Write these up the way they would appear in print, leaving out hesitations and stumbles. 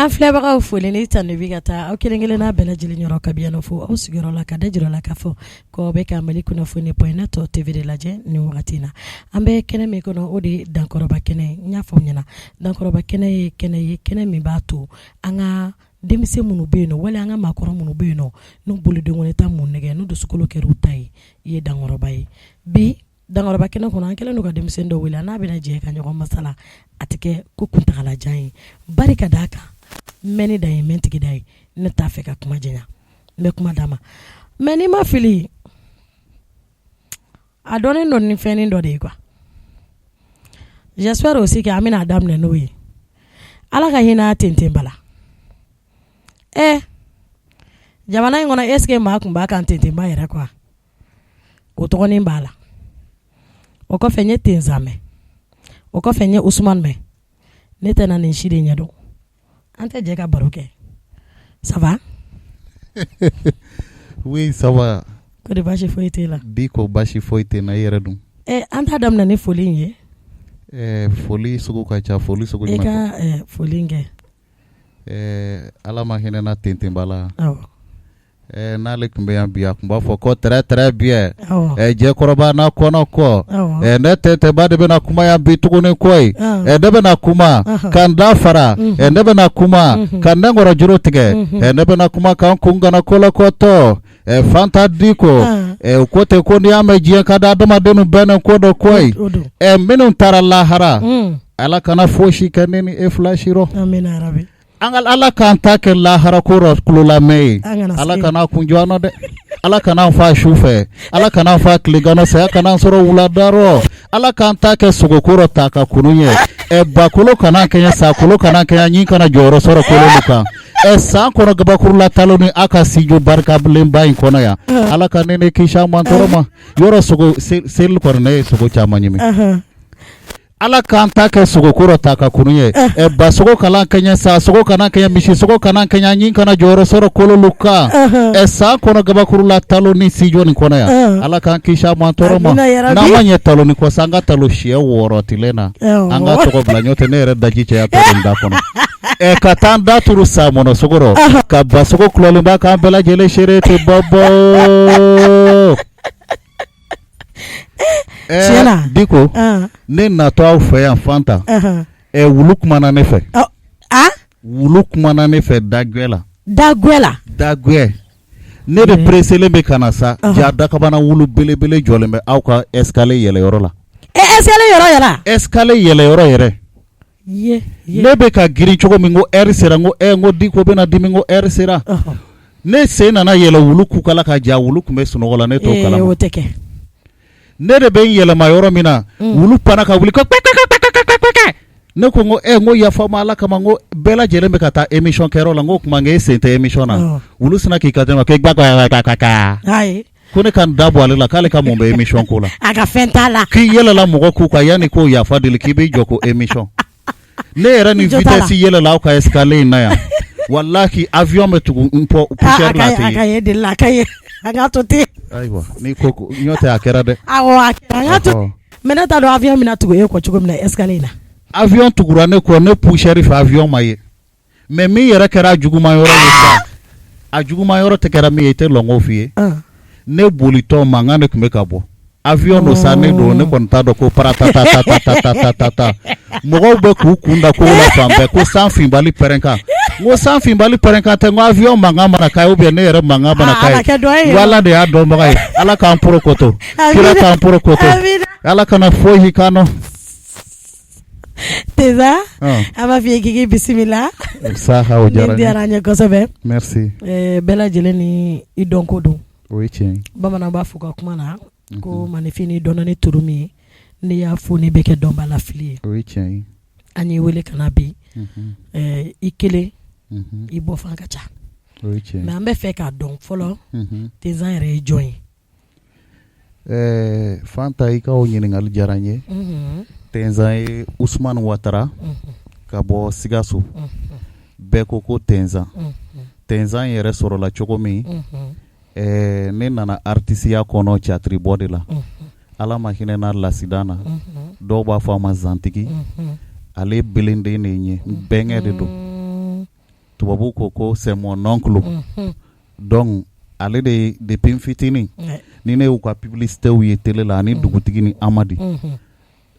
An filɛbagaw foli ni tanu bɛ ka taa aw kelen kelenna bɛɛ lajɛlen yɔrɔ kabi yan fo aw sigiyɔrɔ la ka da jira la k'a fɔ ko bɛ ka Mali kunnafoni point net TV de lajɛ nin wagati na an bɛ kɛnɛ min kɔnɔ o de ye dankɔrɔba kɛnɛ n y'a fɔ aw ɲɛna dankɔrɔba kɛnɛ ye kɛnɛ ye kɛnɛ min b'a to an ka denmisɛn minnu bɛ yen nɔ wali an ka maakɔrɔ minnu bɛ yen nɔ n'u bolodenkɔni ta mun nɛgɛ n'u dusukolo kɛra u ta ye i ye dankɔrɔba ye bi Dankɔrɔba kɛnɛ kɔnɔ an kɛlen don ka denmisɛnnin dɔ wele an n'a bɛna jɛ ka ɲɔgɔn masala a tɛ kɛ ko kuntagalajan ye bari ka d'a kan mɛnni dan ye mɛntigi da ye ne t'a fɛ ka kuma janya n bɛ kuma d'a ma mais n'i ma fili a dɔnnen don ni fɛnnin dɔ de ye quoi j'espère aussi que an bɛna a daminɛ n'o ye Ala ka hinɛ Tentenba la ɛ jamana in kɔnɔ est ce que maa tun b'a kan Tentenba yɛrɛ quoi o tɔgɔnin b'a la o kɔfɛ n ye Tenza mɛn o kɔfɛ n ye Usumani mɛn ne tɛna nin si de ɲɛdɔn an tɛ jɛ ka baro kɛ ça va oui ça va kɔri baasi foyi t'e la bi ko baasi foyi tɛ n na i yɛrɛ dun an t'a daminɛ ni foli in ye foli sugu ka ca foli sugu i ka foli kɛ Ala ma hinɛna Tentenba la N'ale tun bɛ yan bi a tun b'a fɔ ko très très bien jɛkɔrɔba n'a kɔnɔ kɔ ne Tentenba de bɛna kuma yan bi tuguni koyi ne bɛna kuma ka n da fara ne bɛna kuma ka n nɛnkɔrɔ juru tigɛ ne bɛna kuma ka n kun gana kolokɔtɔ Fanta Diko u ko ten ko n'i y'a mɛn diɲɛ ka di adamadenw bɛnnen ko dɔ koyi minnu taara lahara Ala kana fosi kɛ ne ni e fila si rɔ An ka Ala k'an ta kɛ lahara ko rɔ tulolamɛn ye Ala kana kun jɔ an na dɛ Ala kana an fa su fɛ Ala kana an fa tilegan na saya kana an sɔrɔ wulada rɔ Ala k'an ta kɛ sogoko rɔ ta ka kunun ye ɛ bakolo kana kɛɲɛ sakolo kana kɛɲɛ ɲin kana jɔyɔrɔ sɔrɔ kolo kan ɛ san kɔnɔ gabakurula talo ni a ka studio barikabilenba in kɔnɔ yan Ala ka ne ne kisi a mantɔɔrɔ ma yɔrɔ sogo seli kɔnɔ ne ye sogo caman ɲimi Ala k'an ta kɛ sogoko rɔ ta ka kunun ye ɛ basogo kana kɛɲɛ sasogo kana kɛɲɛ misisogo kana kɛɲɛ ɲin kana jɔyɔrɔ sɔrɔ kololu kan ɛ san kɔnɔ gabakurula talo ni studio nin kɔnɔ yan Ala k'an kisi a mantɔɔrɔ ma n'an ma ɲɛ talo ni kɔ sa an ka talo siɲɛ 6 tile na an ka tɔgɔ bila ɲɔgɔn tɛ ne yɛrɛ daji cɛya tɔ da kɔnɔ ɛ ka taa an da turu samɔnɔ sogo rɔ ka basogo kulɔlenba k'an bɛɛ lajɛlen seere tɛ bɔ bɔ Tiɲɛ Diko ne natɔ aw fɛ yan Fanta wulu kumana ne fɛ wulu kumana ne fɛ dagɛ la dagɛ la dagɛ ne de pereselen bɛ ka na sa ja dakabana wulu belebele jɔlen bɛ aw ka escalier yɛlɛyɔrɔ la escalier yɔrɔ yɛrɛ escalier yɛlɛyɔrɔ yɛrɛ ne bɛ ka girin cogo min ko heure sera n ko n ko Diko bɛna dimi ko heure sera ne sen nana yɛlɛ wulu kukala kan ja wulu tun bɛ sunɔgɔ la ne t'o kalama o tɛ kɛ ne de bɛ n yɛlɛma yɔrɔ min na wulu panna ka wuli ko ne ko n ko n ko yafa n ma Ala kama n ko bɛɛ lajɛlen bɛ ka taa émission kɛyɔrɔ la n ko o tuma e sen tɛ émission na wulu sinna k'i kanto ne ma ko ne ka n da bɔ ale la k'ale ka mun bɛ émission ko la a ka fɛn t'a la k'i yɛlɛla mɔgɔ ku kan yanni k'o yafa deli k'i b'i jɔ ko émission ne yɛrɛ ni vitesse yɛlɛla aw ka escalier in na yan walahi avion bɛ tugu n kɔ poussière la ten a ka ye deli la a ka ye an k'a to ten ayiwa n'i ko n'o tɛ a kɛra dɛ awɔ a kɛra an k'a to mais ne t'a dɔn avion bɛna tugu e kɔ cogo min na escalier in na avion tugura ne kɔ ne poussière fɛ avion ma ye mais min yɛrɛ kɛra a juguman yɔrɔ ye sa a juguman yɔrɔ tɛ kɛra min ye i tɛ lɔn k'o f'i ye ne bolitɔ mankan de tun bɛ ka bɔ avion don sa ne don ne kɔni t'a dɔn ko paratatatatatatatata mɔgɔw bɛ k'u kun da kogo la fan bɛɛ ko san finbali pɛrɛnkan n ko san finbali pɛrɛnkan tɛ n ko avion mankan mana k'a ye ou bien ne yɛrɛ mankan mana k'a ye n ko Ala de y'a dɔnbaga ye Ala k'an porokoto kira k'an porokoto Ala kana foyi k'an nɔ Teza an b'a f'i ye k'i bisimila nin diyara an ye kosɛbɛ merci bɛɛ lajɛlen ni i dɔnko don o ye tiɲɛ bamananw b'a fɔ ka kuma na ko maninfin n'i dɔnna ni turu min ye n'i y'a foni bɛ kɛ dɔnbaa lafili ye o ye tiɲɛ ye an y'i wele ka na bi i kelen i bɔfan ka ca o ye tiɲɛ mais an bɛ fɛ k'a dɔn fɔlɔ Teza yɛrɛ ye jɔn ye Ɛɛ Fanta i ka o ɲininkali diyara n ye Tɛnzan ye Usumani Watara ka bɔ Sikaso bɛɛ ko ko Tɛnzan Tɛnzan yɛrɛ sɔrɔla cogo min ne nana artisiya kɔnɔ théâtre bɔ de la Ala ma hinɛ na lasidan na dɔw b'a fɔ a ma zantigi ale belenden de ye n bɛnkɛ de don. Tubabu ko ko c'est mon oncle. Donc ale de depuis n fitinin, ni ne y'u ka publicitéw ye télé la ani dugutigi ni Amadi,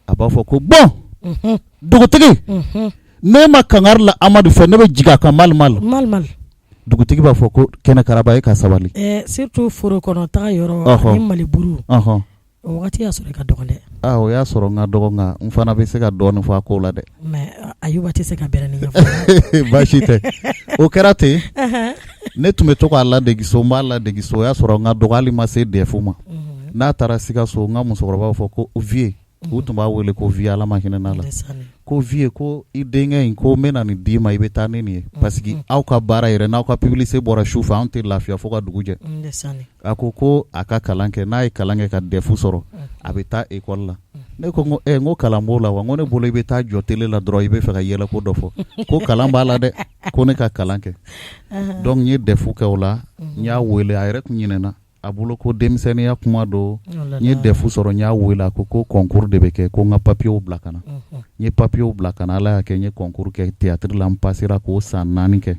a b'a fɔ ko bon, dugutigi, ne ma kangari la Amadi fɛ, ne bɛ jigin a kan mal mal. Mal mal. Dugutigi b'a fɔ ko kɛnɛkaraba, e ka sabali. Surtout foro kɔnɔ taga yɔrɔ ani maliburu. O waati y'a sɔrɔ i ka dɔgɔn dɛ. Aa, o y'a sɔrɔ n ka dɔgɔ, nka n fana bɛ se ka dɔɔnin fɔ a ko la dɛ. Mais Ayuba tɛ se ka bɛrɛ ni ɲɛfɔ. Baasi tɛ, o kɛra ten. Ne tun bɛ to k'a ladegi so, n b'a ladegi so. O y'a sɔrɔ n ka dɔgɔ, hali ma se DEF ma. N'a taara Sikaso, n ka musokɔrɔba b'a fɔ ko vieux, u tun b'a wele ko vieux, Ala ma hinɛ n'a la, ko vieux, ko i denkɛ in, ko n bɛna nin d'i ma, i bɛ taa ni nin ye, parce que aw ka baara yɛrɛ, n'aw ka publicité bɔra su fɛ, anw tɛ lafiya fo ka dugu jɛ. A ko ko a ka kalan kɛ. N'a ye kalan kɛ ka DEF sɔrɔ, a bɛ taa école la. Ne ko n ko kalan b'o la wa? N ko ne bolo, i bɛ taa jɔ télé la dɔrɔn, i bɛ fɛ ka yɛlɛko dɔ fɔ. Ko kalan b'a la dɛ, ko ne ka kalan kɛ. Donc n ye DEF kɛ o la. N y'a wele, a yɛrɛ tun ɲinɛna, a bolo ko denmisɛnninya kuma don. N ye DEF sɔrɔ, n y'a wele, a ko ko concours de bɛ kɛ, ko n ka papiers bila ka na. N ye papiers bila ka na. Ala y'a kɛ, n ye concours kɛ théâtre la, n passera k'o san 4 kɛ.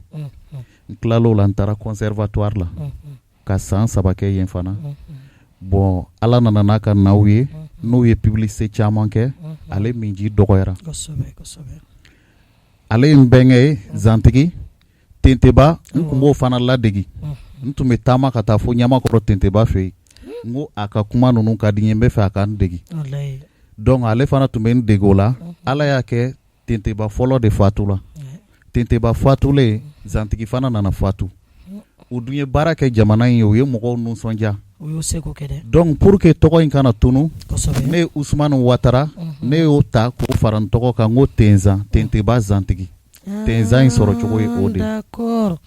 N tilal'o la, n taara conservatoire la ka san 3 kɛ yen fana. Bon, Ala nana n'a ka naw ye, n'u ye publicité caman kɛ, ale minji dɔgɔyara. Ale ye n bɛnkɛ ye, Zantigi Tenteba. N tun b'o fana ladegi. N tun bɛ taama ka taa fo Ɲamakɔrɔ Tenteba fɛ yen. N ko a ka kuma ninnu ka di n ye, n bɛ fɛ a ka n degi. Donc ale fana tun bɛ n dege o la. Ala y'a kɛ, Tenteba fɔlɔ de fatula. Tenteba fatulen, Zantigi fana nana fatu. U dun ye baara kɛ jamana in ye, u ye mɔgɔw nisɔndiya. Donc pour que tɔgɔ in kana tunu, ne ye Usumani Watara, ne y'o ta k'o fara n tɔgɔ kan, n ko Tenzan, Tenteba Zantigi. Tenzan in sɔrɔ cogo ye o de ye. D'accord,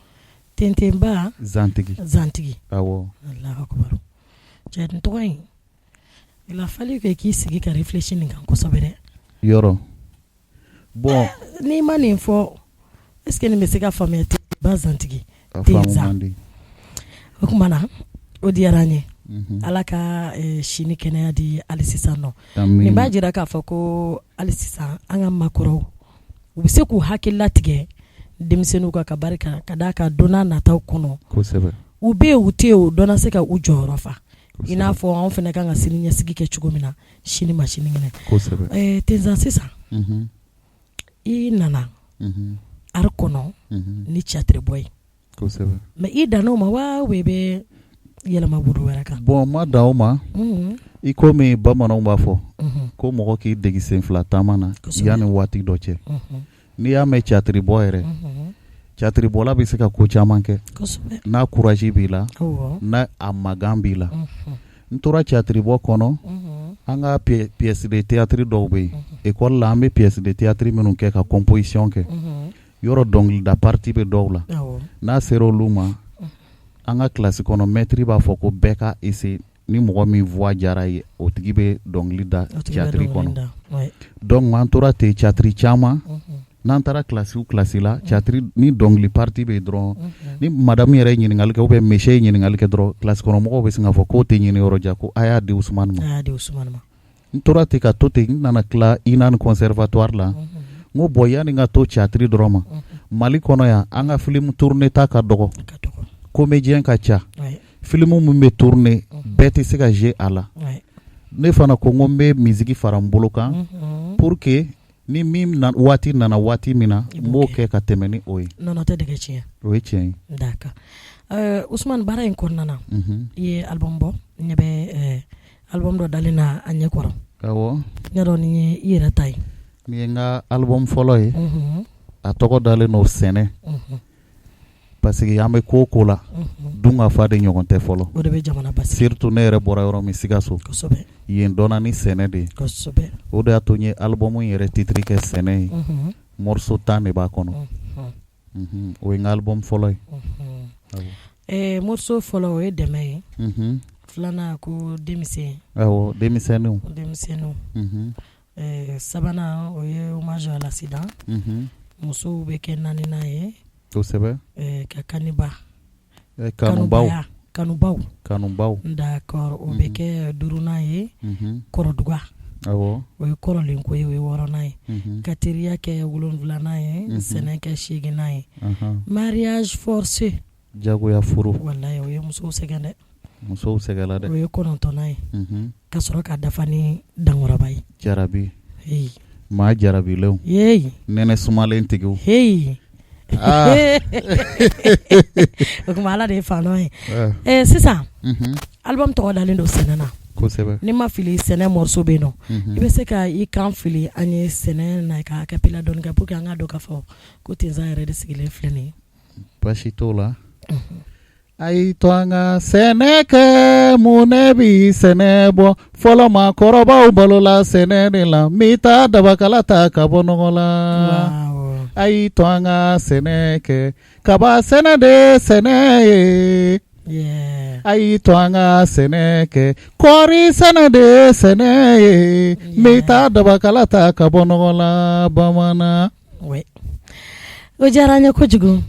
Tentenba Zantigi. Zantigi. Awɔ. Alahu akubar, cɛ, nin tɔgɔ in, il a fallu que k'i sigi ka réfléchir nin kan kosɛbɛ dɛ. Yɔrɔ bon. N'i ma nin fɔ, est ce que nin bɛ se ka faamuya? Tentenba Zantigi. A faamu man di. O tuma na, o diyara an ye. Ala ka si ni kɛnɛya di hali sisan nɔ. Nin b'a jira k'a fɔ ko hali sisan an ka maakɔrɔw, u bɛ se k'u hakili latigɛ denmisɛnninw ka barika ka d'a kan don n'a nataw kɔnɔ, u bɛ yen, u tɛ yen, u dɔ na se ka u jɔyɔrɔ fa, i n'a fɔ anw fana kan ka sini ɲɛsigi kɛ cogo min na, sini ma sinikɛnɛ. Tenzan, sisan i nana art kɔnɔ ni théâtre bɔ ye, mais i dan o ma wa, ou i bɛ yɛlɛma bolo wɛrɛ kan? Bon, ma dan o ma. I komi bamananw b'a fɔ ko mɔgɔ k'i degi sen fila taama na yanni waati dɔ cɛ. N'i y'a mɛn théâtre bɔ yɛrɛ, théâtre bɔla bɛ se ka ko caman kɛ n'a courage b'i la, n'a a magan b'i la. N tora théâtre bɔ kɔnɔ. An ka pièce de théâtre dɔw bɛ yen école la, an bɛ pièce de théâtre minnu kɛ ka composition kɛ, yɔrɔ dɔnkilida partie bɛ dɔw la. N'a sera olu ma, an ka classe kɔnɔ, maître b'a fɔ ko bɛɛ ka essayer, ni mɔgɔ min voix diyara ye, o tigi bɛ dɔnkili da théâtre kɔnɔ. Donc an tora ten, théâtre caman, n'an taara classe o classe la, théâtre ni dɔnkili partie bɛ yen dɔrɔn, ni madame yɛrɛ ye ɲininkali kɛ ou bien monsieur ye ɲininkali kɛ dɔrɔn, classe kɔnɔ mɔgɔw bɛ sin k'a fɔ k'o tɛ ɲini yɔrɔ jan, ko a y'a di Usumani ma. N tora ten ka to ten, n nana tila INA ni conservatoire la. N ko bon, yanni n ka to théâtre dɔrɔn ma, Mali kɔnɔ yan, an ka film tourné ta ka dɔgɔ, comédien ka ca, film min bɛ tourné, bɛɛ tɛ se ka jouer a la. Ne fana ko n ko n bɛ musique fara n bolo kan pour que ni min waati nana waati min na, n b'o kɛ ka tɛmɛ ni o ye. Nɔnɔ tɛ dɛgɛ tiɲɛ. O ye tiɲɛ ye. D'accord, Usumani, baara in kɔnɔna na, i ye album bɔ. N ɲɛ bɛ album dɔ dalen na an ɲɛ kɔrɔ. Awɔ. N y'a dɔn nin ye i yɛrɛ ta ye. Nin ye n ka album fɔlɔ ye. A tɔgɔ dalen don Sɛnɛ, parce que an bɛ ko o ko la, dun ka fa de ɲɔgɔn tɛ fɔlɔ. O de bɛ jamana basigi. Surtout ne yɛrɛ bɔra yɔrɔ min, Sikaso, yen dɔnna ni sɛnɛ de ye. O de y'a to n ye album in yɛrɛ titre kɛ Sɛnɛ ye. Morceau 10 de b'a kɔnɔ. O ye n ka album fɔlɔ ye. Morceau fɔlɔ, o ye dɛmɛ ye. Filanan ko denmisɛn. Awɔ, denmisɛnninw. Denmisɛnninw. Sabanan, o ye hommage à l'accident. Musow bɛ kɛ naaninan ye. Kosɛbɛ. Ka kaniba. Kanubaw. Kanubaw. Kanubaw. D'accord, o bɛ kɛ duurunan ye. Kɔrɔduga. O ye kɔrɔlen ko ye, o ye wɔɔrɔnan ye, ka teriya kɛ wolonwulanan ye, sɛnɛ kɛ seeginnan ye, mariage forcé, jagoya furu, walayi o ye musow sɛgɛn dɛ. Musow sɛgɛnla dɛ. O ye kɔnɔntɔnnan ye, ka sɔrɔ ka dafa ni dankɔrɔba ye. Jarabi, maa jarabilenw, nɛnɛ sumalen tigiw. Heyi, o tuma Ala de ye faanɔ ye. Sisan album tɔgɔ dalen don sɛnɛ na. Kosɛbɛ. Ni ma fili, sɛnɛ morceau bɛ yen nɔ, i bɛ se ka i kan fili an ye sɛnɛ na ka a cappella dɔɔni kɛ pour que an k'a dɔn k'a fɔ ko Tinzan yɛrɛ de sigilen filɛ nin ye. Baasi t'o la. A y'i to an ka sɛnɛ kɛ, mun ne bi sɛnɛ bɔ? Fɔlɔ maakɔrɔbaw balola sɛnɛ de la. N bɛ taa dabakala ta ka bɔ nɔgɔ la. A y'i to an ka sɛnɛ kɛ, kaba sɛnɛ de sɛnɛ ye. A y'i to an ka sɛnɛ kɛ, kɔɔri sɛnɛ de sɛnɛ ye. N bɛ taa dabakala ta ka bɔ nɔgɔ la, bamanan. O diyara an ye kojugu.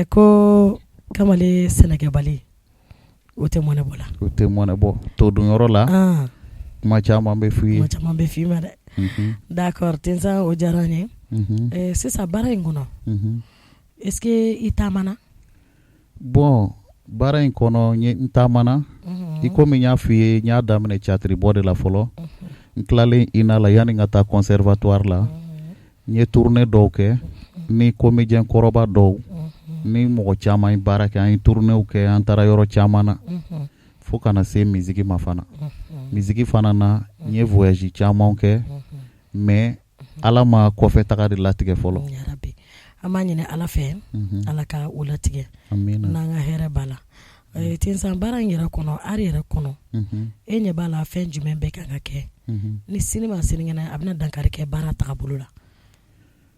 Ko kamalen sɛnɛkɛbali, o tɛ mɔnɛ bɔ la. O tɛ mɔnɛ bɔ to dunyɔrɔ la. Kuma caman bɛ f'i ye. Kuma caman bɛ f'i ma dɛ. D'accord Tinzan, o diyara an ye. Sisan baara in kɔnɔ, est-ce que i taamana? Bon, baara in kɔnɔ, n taamana. I komi n y'a f'i ye, n y'a daminɛ théâtre bɔ de la fɔlɔ. N tilalen INA la, yanni n ka taa conservatoire la, n ye tournée dɔw kɛ ni comédien kɔrɔba dɔw ni mɔgɔ caman ye baara kɛ. An ye tournéew kɛ, an taara yɔrɔ caman na, fo kana se musique ma fana. Musique fana na, n ye voyage caman kɛ, mais Ala ma kɔfɛ taga de latigɛ fɔlɔ. An b'a ɲini Ala fɛ, Ala ka o latigɛ n'an ka hɛrɛ b'a la. Tinzan, baara in yɛrɛ kɔnɔ, art yɛrɛ kɔnɔ, e ɲɛ b'a la fɛn jumɛn bɛ kan ka kɛ ni sini ma sinikɛnɛ a bɛna dankari kɛ baara tagabolo la?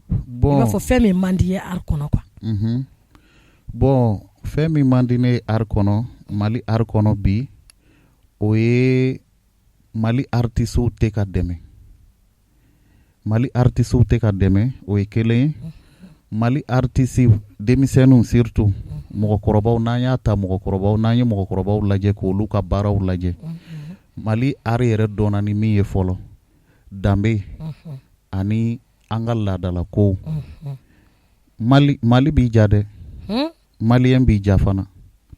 Bon, i b'a fɔ fɛn min man di ye art kɔnɔ quoi. Bon, fɛn min man di ne ye art kɔnɔ, Mali art kɔnɔ bi, o ye Mali artistes tɛ ka dɛmɛ. Mali artistes tɛ ka dɛmɛ, o ye kelen ye. Mali artiste denmisɛnninw, surtout mɔgɔkɔrɔbaw, n'an y'a ta mɔgɔkɔrɔbaw, n'an ye mɔgɔkɔrɔbaw lajɛ k'olu ka baaraw lajɛ, Mali art yɛrɛ dɔnna ni min ye fɔlɔ, danbe ani an ka laadalakow. Mali, Mali b'i ja dɛ, malien b'i ja fana,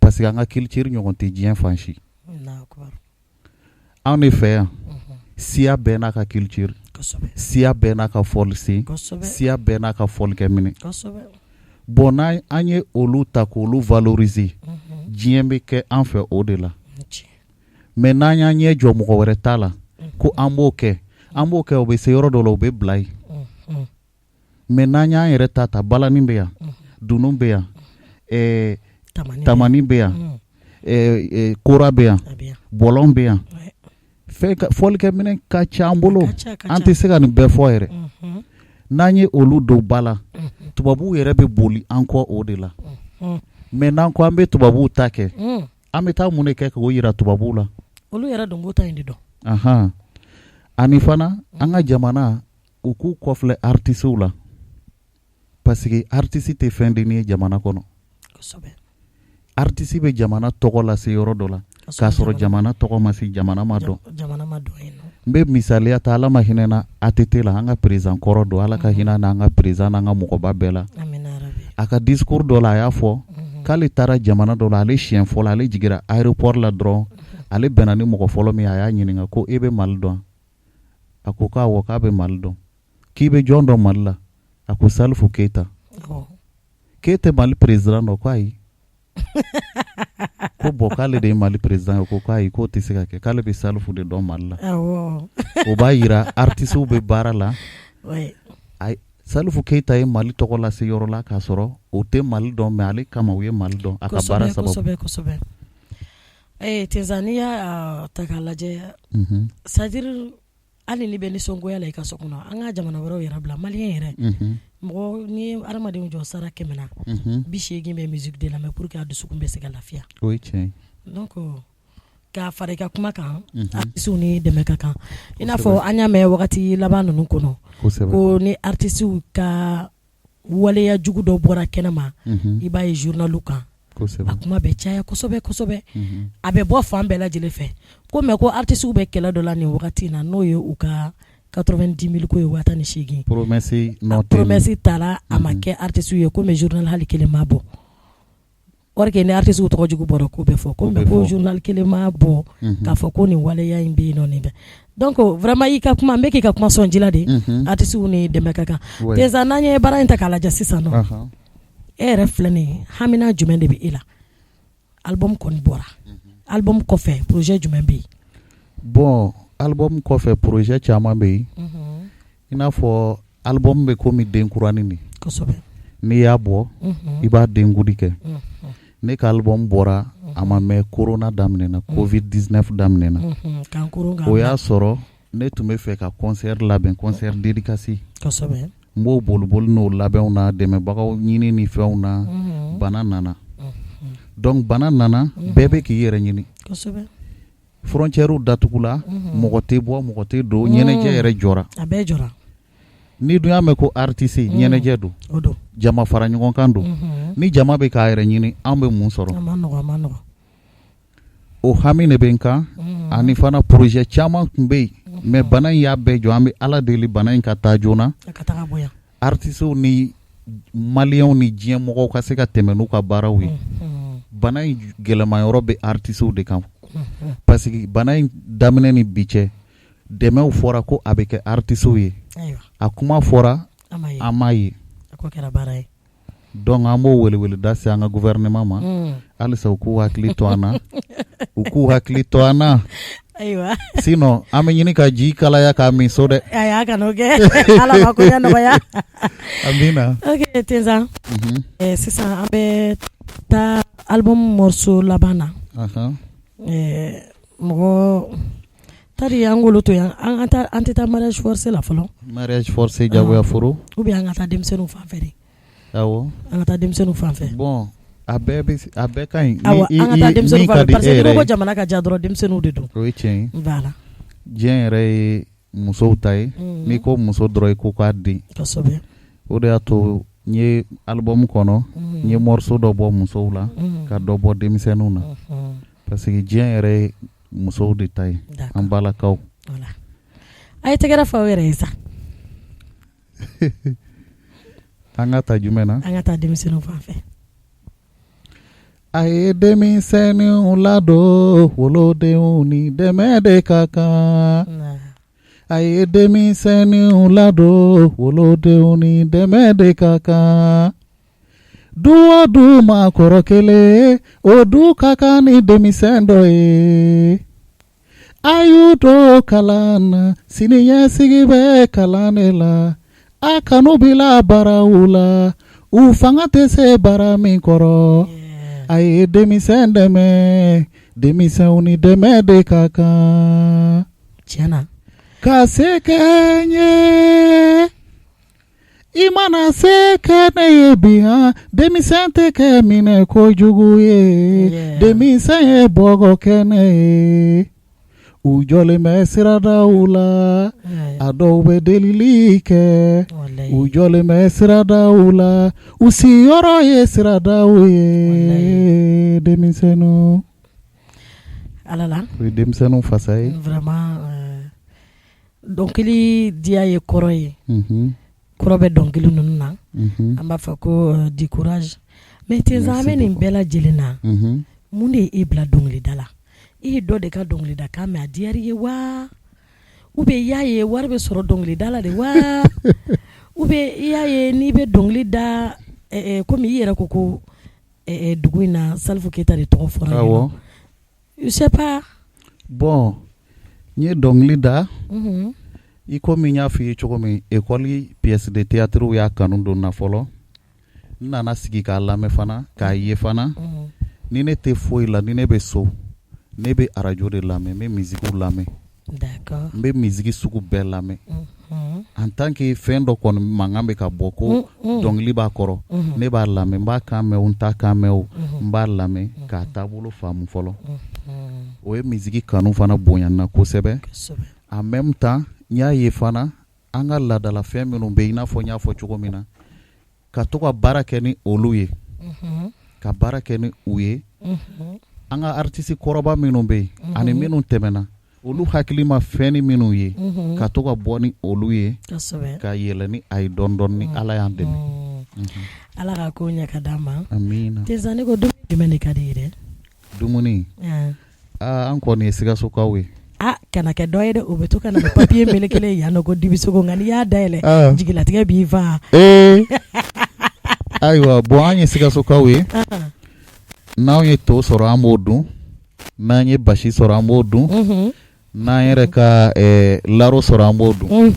parce que an ka culture ɲɔgɔn tɛ diɲɛ fan si. Anw de fɛ yan, siya bɛɛ n'a ka culture, siya bɛɛ n'a ka fɔlisen, siya bɛɛ n'a ka fɔlikɛminɛ. Bon, n'an an ye olu ta k'olu valoriser, diɲɛ bɛ kɛ an fɛ o de la. Mais n'an y'an ɲɛ jɔ mɔgɔ wɛrɛ ta la ko an b'o kɛ, an b'o kɛ, o bɛ se yɔrɔ dɔ la, o bɛ bila yen. Mais n'an y'an yɛrɛ ta ta, balani bɛ yan, dunun bɛ yan, tamani bɛ yan, kora bɛ yan, bɔlɔn bɛ yan, fɔlikɛminɛ ka ca an bolo, an tɛ se ka nin bɛɛ fɔ yɛrɛ. N'an ye olu don ba la, tubabuw yɛrɛ bɛ boli an kɔ o de la. Mais n'an ko an bɛ tubabuw ta kɛ, an bɛ taa mun de kɛ k'o jira tubabuw la? Olu yɛrɛ dun b'o ta in de dɔn. Ani fana, an ka jamana u k'u kɔfilɛ artistes la, parce que artiste tɛ fɛn dennin ye jamana kɔnɔ. Artiste bɛ jamana tɔgɔ lase yɔrɔ dɔ la k'a sɔrɔ jamana tɔgɔ ma se, jamana ma dɔn. N bɛ misaliya ta, Ala ma hinɛ na ATT la, an ka président kɔrɔ don, Ala ka hinɛ n'an ka président n'an ka mɔgɔba bɛɛ la. A ka discours dɔ la, a y'a fɔ k'ale taara jamana dɔ la, ale siɲɛ fɔlɔ ale jiginra aéroport la dɔrɔn, ale bɛnna ni mɔgɔ fɔlɔ min, a y'a ɲininka ko e bɛ Mali dɔn? A ko k'awɔ, k'a bɛ Mali dɔn. K'i bɛ jɔn dɔn Mali la? A ko Salifu Keyita. K'e tɛ Mali président dɔn? Ko ayi. Ko bon, k'ale de ye Mali président ye. Ko ayi, k'o tɛ se ka kɛ, k'ale bɛ Salifu de dɔn Mali la. O b'a jira artistes bɛ baara la. Salifu Keyita ye Mali tɔgɔ lase yɔrɔ la k'a sɔrɔ o tɛ Mali dɔn, mais ale kama u ye Mali dɔn a ka baara sababu. Kosɛbɛ, kosɛbɛ. Tinzan, n'i y'a ta k'a lajɛ, c'est à dire hali n'i bɛ nisɔngoya la i ka so kɔnɔ, an ka jamana wɛrɛw yɛrɛ bila, malien yɛrɛ, mɔgɔ ni ye hadamadenw jɔ sara 100 na, 80 bɛ musique de lamɛn pour que a dusukun bɛ se ka lafiya. O ye tiɲɛ ye. Donc k'a fara i ka kuma kan, artistes ni dɛmɛ ka kan. I n'a fɔ an y'a mɛn wagati laban ninnu kɔnɔ ko ni artistes ka waleya jugu dɔ bɔra kɛnɛ ma, i b'a ye journal kan. A kuma bɛ caya kosɛbɛ kosɛbɛ, unhun, a bɛ bɔ fan bɛɛ lajɛlen fɛ ko mais ko artistes bɛ kɛlɛ dɔ la nin wagati in na n'o ye u ka 90 mille ko ye 10 000 promesse non tenue promesse taara a ma kɛ artistes ye ko mais journal hali kelen ma bɔ or que ni artistes tɔgɔ jugu bɔra ko bɛ fɔ ko mais ko journal kelen ma bɔ k'a fɔ ko nin waleya in bɛ yen nɔ nin bɛ donc vraiment i ka kuma n bɛ k'i ka kuma sɔn ji la de artistes ni dɛmɛ ka kan Tenza n'an ye baara in ta k'a lajɛ sisan nɔ e yɛrɛ filɛ nin ye hamina jumɛn de bɛ e la album kɔni bɔra album kɔfɛ projet jumɛn bɛ yen bon album kɔfɛ projet caman bɛ yen i n'a fɔ album bɛ komi denkuranin de kosɛbɛ n'i y'a bɔ i b'a denkundi kɛ ne ka album bɔra a ma mɛn corona daminɛna covid 19 daminɛna o y'a sɔrɔ ne tun bɛ fɛ ka concert labɛn concert dédicace kosɛbɛ n b'o boliboli n'o labɛnw na dɛmɛbagaw ɲini ni fɛnw na bana nana donc bana nana bɛɛ bɛ k'i yɛrɛ ɲini frontières datugula mɔgɔ tɛ bɔ mɔgɔ tɛ don ɲɛnajɛ yɛrɛ jɔra a bɛɛ jɔra n'i dun y'a mɛn ko artiste ɲɛnajɛ don jama fara ɲɔgɔn kan don ni jama bɛ k'a yɛrɛ ɲini an bɛ mun sɔrɔ o hami de bɛ n kan ani fana projet caman tun bɛ yen mais bana in y'a bɛɛ jɔ an bɛ Ala deli bana in ka taa joona artistes ni maliyɛnw ni diɲɛ mɔgɔw ka se ka tɛmɛ n'u ka baaraw ye bana in gɛlɛma yɔrɔ bɛ artistes de kan parce que bana in daminɛ ni bi cɛ dɛmɛw fɔra ko a bɛ kɛ artistes ye a kuma fɔra an m'a ye donc an b'o weleweleda se an ka gouvernement ma halisa u k'u hakili to an na u k'u hakili to an na ayiwa sinon an bɛ ɲini ka ji kalaya k'a min so dɛ ayi a kan'o kɛ Ala ka koɲɛ nɔgɔya amina ok Tenza sisan an bɛ taa album morceau laban na mɔgɔ tari an k'olu to yan an tɛ taa mariage forcé la fɔlɔ mariage forcé jagoya furu ou bien an ka taa denmisɛnninw fan fɛ de awɔ an ka taa denmisɛnninw fan fɛ bon a bɛɛ bɛ a bɛɛ ka ɲi awɔ an ka taa denmisɛnninw fan fɛ parce que n'i ko jamana ka diya dɔrɔn denmisɛnninw de don o ye tiɲɛ ye voilà diɲɛ yɛrɛ ye musow ta ye n'i ko muso dɔrɔn i ko k'a den kosɛbɛ o de y'a to n ye album kɔnɔ n ye morceau dɔ bɔ musow la ka dɔ bɔ denmisɛnninw na parce que diɲɛ yɛrɛ ye musow de ta ye an balakaw a ye tɛgɛrɛ fɔ aw yɛrɛ ye sa an ka taa jumɛn na an ka taa denmisɛnninw fan fɛ a ye denmisɛnninw ladon wolodenw ni dɛmɛ de ka kan a ye denmisɛnninw ladon wolodenw ni dɛmɛ de ka kan du o du maakɔrɔ kelen o du ka kan ni denmisɛn dɔ ye a y'u don kalan na siniɲɛsigi bɛ kalan de la a kan'u bila baaraw la u fanga tɛ se baara min kɔrɔ a ye denmisɛn dɛmɛ denmisɛnw ni dɛmɛ de ka kan tiɲɛ na ka se kɛ n ye i mana se kɛ ne ye bi han denmisɛn tɛ kɛ minɛ kojugu ye denmisɛn ye bɔgɔ kɛnɛ ye u jɔlen bɛ siradaw la a dɔw bɛ delili kɛ u jɔlen bɛ siradaw la u siyɔrɔ ye siradaw ye denmisɛnninw ala la o ye denmisɛnninw fasa ye vraiment dɔnkili diya ye kɔrɔ ye kɔrɔ bɛ dɔnkili ninnu na an b'a fɔ ko du courage mais Tenza an bɛ nin bɛɛ lajɛlen na mun de ye e bila dɔnkilida la i ye dɔ de ka dɔnkilida kan mɛn a diyara i ye wa ou bien i y'a ye wari bɛ sɔrɔ dɔnkilida la de wa ou bien i y'a ye n'i bɛ dɔnkili da komi i yɛrɛ ko ko dugu in na Salifu Keyita de tɔgɔ fɔra je sais pas bon n ye dɔnkili da i komi n y'a fɔ i ye cogo min école pièce de théâtre y'a kanu don n na fɔlɔ n nana sigi k'a lamɛn fana k'a ye fana ni ne tɛ foyi la ni ne bɛ so ne bɛ arajo de lamɛn n bɛ musique lamɛn n bɛ musique sugu bɛɛ lamɛn en tant que fɛn dɔ kɔni mankan bɛ ka bɔ ko dɔnkili b'a kɔrɔ ne b'a lamɛn n b'a kan mɛn o n t'a kan mɛn o n b'a lamɛn k'a taabolo faamu fɔlɔ o ye musique kanu fana bonya n na kosɛbɛ en même temps n y'a ye fana an ka laadalafɛn minnu bɛ yen i n'a fɔ n y'a fɔ cogo min na ka to ka baara kɛ ni olu ye. Ka baara kɛ ni u ye an ka artiste kɔrɔba minnu bɛ yen ani minnu tɛmɛna olu hakili ma fɛn ni minnu ye ka to ka bɔ ni olu ye ka yɛlɛ ni a ye dɔɔnin dɔɔnin ni Ala y'an dɛmɛ Ala ka ko ɲɛ ka d'an ma amiina Tinzan ne ko dumuni jumɛn de ka di i ye dɛ dumuni an kɔni ye Sikasokaw ye aa kana kɛ dɔ ye dɛ o bɛ to ka na papier melekelen yan nɔ ko dibisogo nka n'i y'a dayɛlɛ jigilatigɛ b'i fa ee ayiwa bon an ye Sikasokaw ye n'anw ye to sɔrɔ an b'o dun n'an ye basi sɔrɔ an b'o dun n'an yɛrɛ ka laro sɔrɔ an b'o dun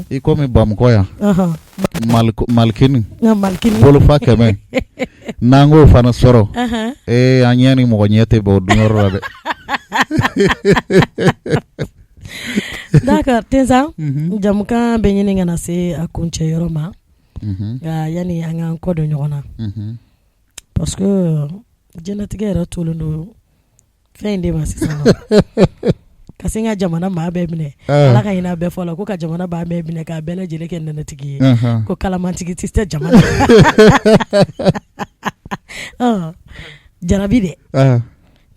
i komi Bamakɔ yan malikini bolofa 100 n'an k'o fana sɔrɔ ee an ɲɛ ni mɔgɔ ɲɛ tɛ bɛn o dunyɔrɔ la dɛ d'accord Tinzan jamukan bɛ ɲini ka na se a kuncɛ yɔrɔ ma nka yanni an k'an kɔ don ɲɔgɔn na parce que diɲɛlatigɛ yɛrɛ tolen don fɛn in de ma sisan ka sin ka jamana maa bɛɛ minɛ ala ka hinɛ bɛɛ fɔ la ko ka jamana maa bɛɛ minɛ k'a bɛɛ lajɛlen kɛ nɛnɛtigi ye ko kalamantigi tɛ tɛ jamana jarabi dɛ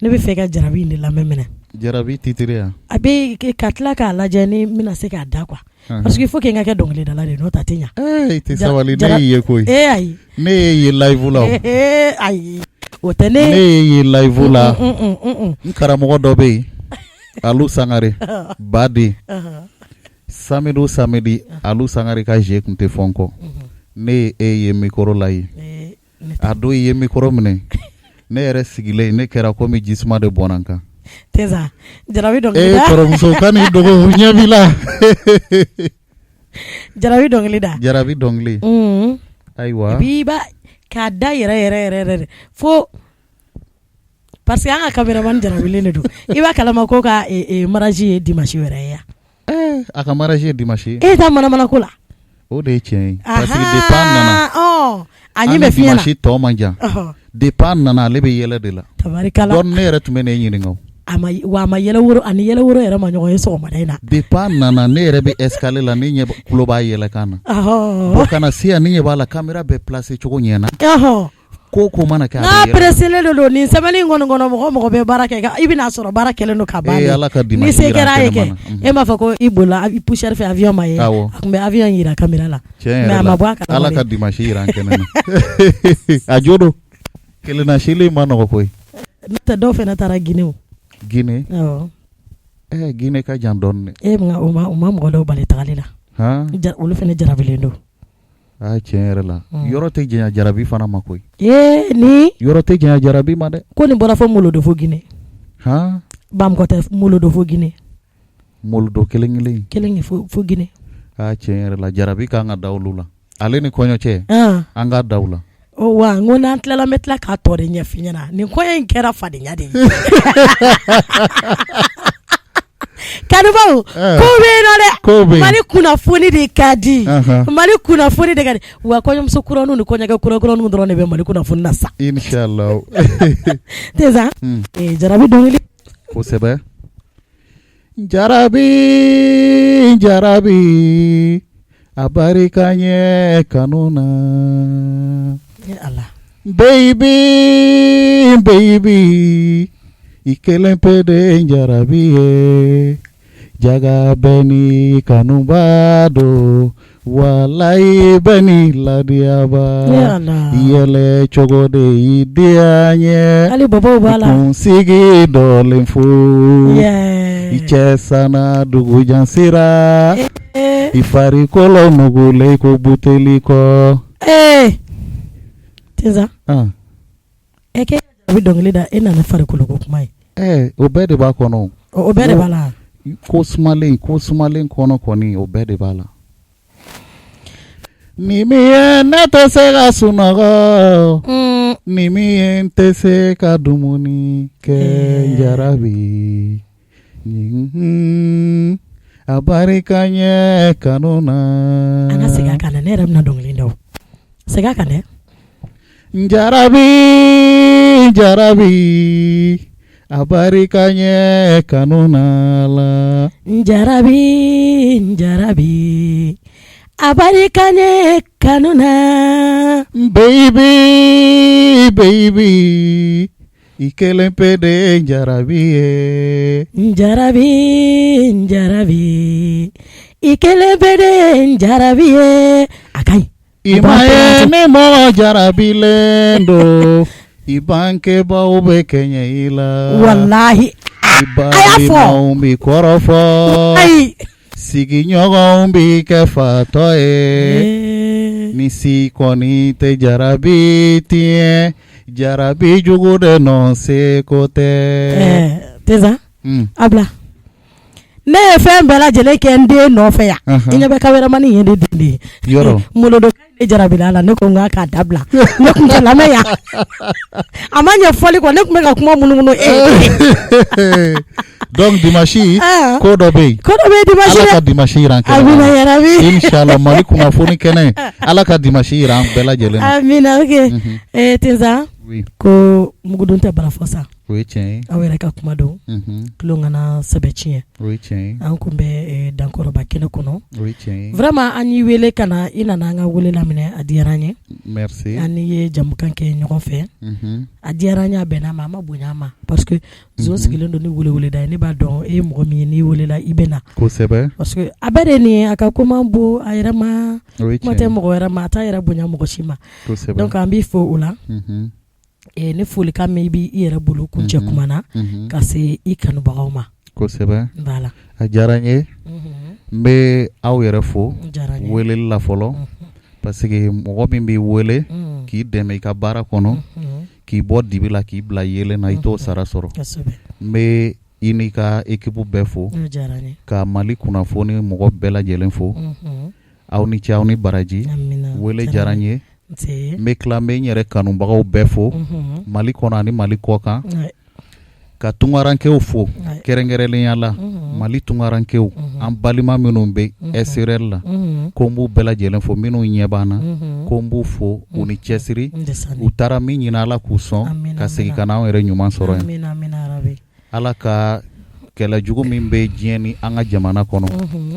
ne bɛ fɛ ka jarabi in de lamɛn minɛ jarabi titre yan a bɛ ka tila k'a lajɛ ni n bɛna se k'a da quoi parce que il faut que n ka kɛ dɔnkilidala de n'o tɛ a tɛ ɲa i tɛ sabali ne y'i ye koyi ayi ne y'e ye live la ayi o tɛ ne ne y'e ye live la n karamɔgɔ dɔ bɛ yen Alu Sangare baden samedi o samedi Alu Sangare ka jeu tun tɛ fɔ n kɔ ne ye e ye micro la yen a don i ye micro minɛ ne yɛrɛ sigilen ne kɛra komi jisuma de bɔnna n kan jarabi dɔnkili da kɔrɔmuso kan'i dogo ɲɛ b'i la jarabi dɔnkili da jarabi dɔnkili ayiwa bi ba k'a da yɛrɛ yɛrɛ yɛrɛ yɛrɛ fo parce que an ka caméraman jarabilen de don i b'a kalama ko ka mariage ye dimanche wɛrɛ ye a ka mariage ye dimanche ye e taa manamana ko la o de ye tiɲɛ ye parce que depuis a nana a ɲɛ bɛ fiɲɛ na dimanche tɔ man jan depuis a nana ale bɛ yɛlɛ de la tabarikala donc ne yɛrɛ tun bɛ n'e ɲininka o a ma wa a ma yɛlɛ woro ani yɛlɛ woro yɛrɛ ma ɲɔgɔn ye sɔgɔmada in na depuis a nana ne yɛrɛ bɛ escalier la ne ɲɛ tulo b'a yɛlɛkan na bon ka na se yan ne ɲɛ b'a la caméra bɛɛ placé cogo ɲɛna ko ko mana kɛ n'a pressélen de don nin semaine in kɔni kɔnɔ mɔgɔ mɔgɔ bɛ baara kɛ i bɛna sɔrɔ baara kɛlen don ka ban ee Ala ka ni se kɛra ye kɛ e m'a fɔ ko i bolila poussière fɛ avion ma ye a tun bɛ avion jira caméra la mais a ma bɔ a kalama Ala ka dimanche jira an kɛnɛ na a jo don kelenna seli ma nɔgɔ koyi n'o tɛ dɔw fana taara Guinée o Guinée awɔ ɛɛ Guinée ka jan dɔɔnin dɛ e o ma mɔgɔ dɔw bali tagali la olu fana jarabilen don Aa tiɲɛ yɛrɛ la yɔrɔ tɛ janya jarabi fana ma koyi ee ni yɔrɔ tɛ janya jarabi ma dɛ ko nin bɔra fo Molodofo Guinée han Bamakɔ tɛ Molodofo Guinée Molodo kelen kelen kelen fo Guinée aa tiɲɛ yɛrɛ la jarabi kan ka da olu la ale ni kɔɲɔ cɛ an ka da u la wa n ko n'an tilala n bɛ tila k'a tɔ de ɲɛf'i ɲɛna nin kɔɲɔ in kɛra fadenya de ye kanubaw ko bɛ yen nɔ dɛ Mali kunnafoni de ka di Mali kunnafoni de ka di wa kɔɲɔmuso kuraninw ni kɔɲɔkɛ kurakuraniw dɔrɔn de bɛ Mali kunnafoni na sa inchallah Tinzan jarabi dɔnkili kosɛbɛ jarabi jarabi a barika ɲɛ kanu na Ala baby baby i kelen pe de jarabi ye jaga bɛɛ n'i kanuba don walayi bɛɛ n'i ladiyaba yɛlɛ cogo de y'i diya n ye hali bɔbɔw b'a la kunsigi dɔlen fo i cɛ sanna dugujan sera i farikolo nugulen ko buteli kɔ ee Tinzan e k'e bɛ dɔnkili da e nana farikolo ko kuma ye o bɛɛ de b'a kɔnɔ o bɛɛ de b'a la ko sumalen ko sumalen kɔnɔ kɔni o bɛɛ de b'a la ni min ye ne tɛ se ka sunɔgɔ ni min ye n tɛ se ka dumuni kɛ jarabi a barika ɲɛ kanu na an ka segin a kan ne yɛrɛ bɛna dɔnkili da segin a kan dɛ jarabi jarabi a barika ɲɛ kanu na la jarabi jarabi A barika ne kanu na. Baby, baby, i kelen pe de ye n jarabi ye. N jarabi, n jarabi, i kelen pe de ye n jarabi ye. A ka ɲi. I m'a ye ni mɔgɔ jarabilen don, i bangebaaw bɛ kɛɲɛ i la. Walahi. I balimaw b'i kɔrɔfɔ. Ayi. Sigiɲɔgɔnw b'i kɛ fatɔ ye. Ni si kɔni tɛ jarabi tiɲɛ, jarabi jugu de nɔ seko tɛ. Ɛɛ Teza, a bila. Ne ye fɛn bɛɛ lajɛlen kɛ n den nɔfɛ yan i ɲɛ bɛ cameraman ye ne den de ye yɔrɔ molodo ne jarabila la ne ko n k'a k'a dabila ne tun tɛ lamɛn yan a ma ɲɛ fɔli kɔ ne tun bɛ ka kuma munumunu e donc dimanche ko dɔ bɛ yen ko dɔ bɛ yen dimanche Ala ka dimanche jira an kɛnɛ amina yarabi inchallah Mali kunnafoni kɛnɛ Ala ka dimanche jira an bɛɛ lajɛlen na amina ok eh Tenza ko mugudun tɛ barafɔ sa o ye tiɲɛ ye aw yɛrɛ ka kuma don tulon kana sɛbɛ tiɲɛ o ye tiɲɛ ye an tun bɛ dankɔrɔba kɛnɛ kɔnɔ o ye tiɲɛ ye vraiment an y'i wele ka na i nana an ka wele laminɛ a diyara an ye merci an n'i ye jamukan kɛ ɲɔgɔn fɛ a diyara an ye a bɛnna a ma a ma bonya a ma parce que zon sigilen don ni weleweleda ye ne b'a dɔn e ye mɔgɔ min ye n'i welela i bɛ na kosɛbɛ parce que a bɛɛ de nin ye a ka ko man bon a yɛrɛ ma kuma tɛ mɔgɔ wɛrɛ ma a t'a yɛrɛ bonya mɔgɔ si ma donc an b'i fo o la ne folikan min i b'i yɛrɛ bolo kuncɛ kuma na ka se i kanubagaw ma kosɛbɛ voilà a diyara n ye n bɛ aw yɛrɛ fo weleli la fɔlɔ parce que mɔgɔ min b'i wele k'i dɛmɛ i ka baara kɔnɔ k'i bɔ dibi la k'i bila yeelen na i t'o sara sɔrɔ n bɛ i n'i ka équipe bɛɛ fo ka Mali kunnafoni mɔgɔ bɛɛ lajɛlen fo aw ni ce aw ni baraji wele diyara n ye n bɛ tila n bɛ n yɛrɛ kanubagaw bɛɛ fo Mali kɔnɔ ani Mali kɔkan ka tunkarankew fo kɛrɛnkɛrɛnnenya la Mali tunkarankew an balima minnu bɛ extérieur la ko n b'u bɛɛ lajɛlen fo minnu ɲɛ b'an na ko n b'u fo u ni cɛsiri u taara min ɲini Ala k'u sɔn ka segin ka na anw yɛrɛ ɲuman sɔrɔ yan Ala ka kɛlɛ jugu min bɛ diɲɛ ni an ka jamana kɔnɔ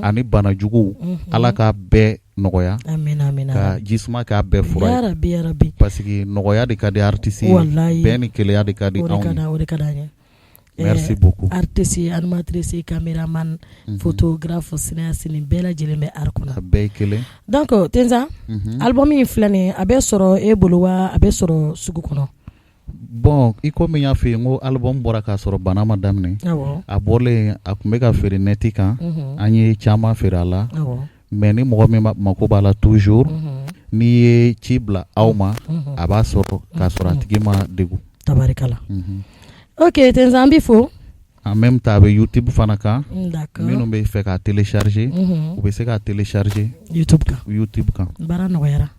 ani bana jugu Ala k'a bɛɛ nɔgɔya ka jisuma k'a bɛɛ fura ye parce que nɔgɔya de ka di artiste ye bɛn ni kelenya de ka di anw ye merci beaucoup artiste animatrice caméraman photographe cinéaste nin bɛɛ lajɛlen bɛ art kɔnɔ a bɛɛ ye kelen donc Tenza album in filɛ nin ye a bɛ sɔrɔ e bolo wa a bɛ sɔrɔ sugu kɔnɔ bon i komi n y'a f'i ye n ko album bɔra k'a sɔrɔ bana ma daminɛ a bɔlen a tun bɛ ka feere net kan an ye caman feere a la mais ni mɔgɔ min mako b'a la toujours n'i ye ci bila aw ma a b'a sɔrɔ k'a sɔrɔ a tigi ma degun tabarikala ok Tenza an b'i fo en même temps a bɛ YouTube fana kan minnu bɛ fɛ k'a télécharger u bɛ se k'a télécharger YouTube kan baara nɔgɔyara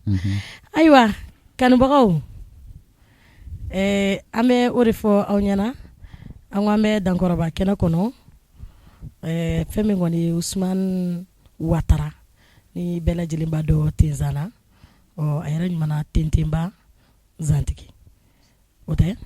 ayiwa kanubagaw an bɛ o de fɔ aw ɲɛna an ko an bɛ dankɔrɔba kɛnɛ kɔnɔ fɛn min kɔni ye Usumani Watara ni bɛɛ lajɛlen b'a dɔn Tenza la ɔ a yɛrɛ ɲuman Tentenba Zantigi o tɛ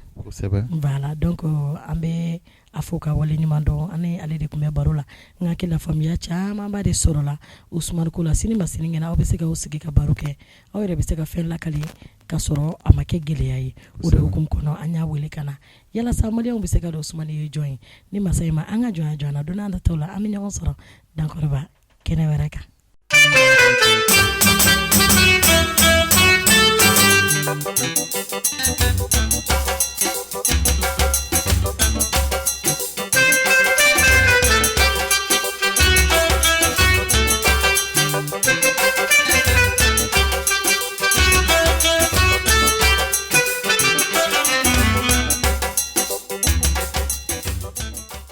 voilà donc an bɛ a fo ka wale ɲuman dɔn an ni ale de tun bɛ baro la n hakili la faamuya camanba de sɔrɔla Usumani ko la sini ma sinikɛnɛ aw bɛ se k'aw sigi ka baro kɛ aw yɛrɛ bɛ se ka fɛn lakali ka sɔrɔ a ma kɛ gɛlɛya ye o de hukumu kɔnɔ an y'a wele ka na yalasa maliyɛnw bɛ se k'a dɔn Usumani ye jɔn ye ni masa in ma an ka jɔnya jɔ an na don n'a nataw la an bɛ ɲɔgɔn sɔrɔ dankɔrɔba kɛnɛ wɛrɛ kan.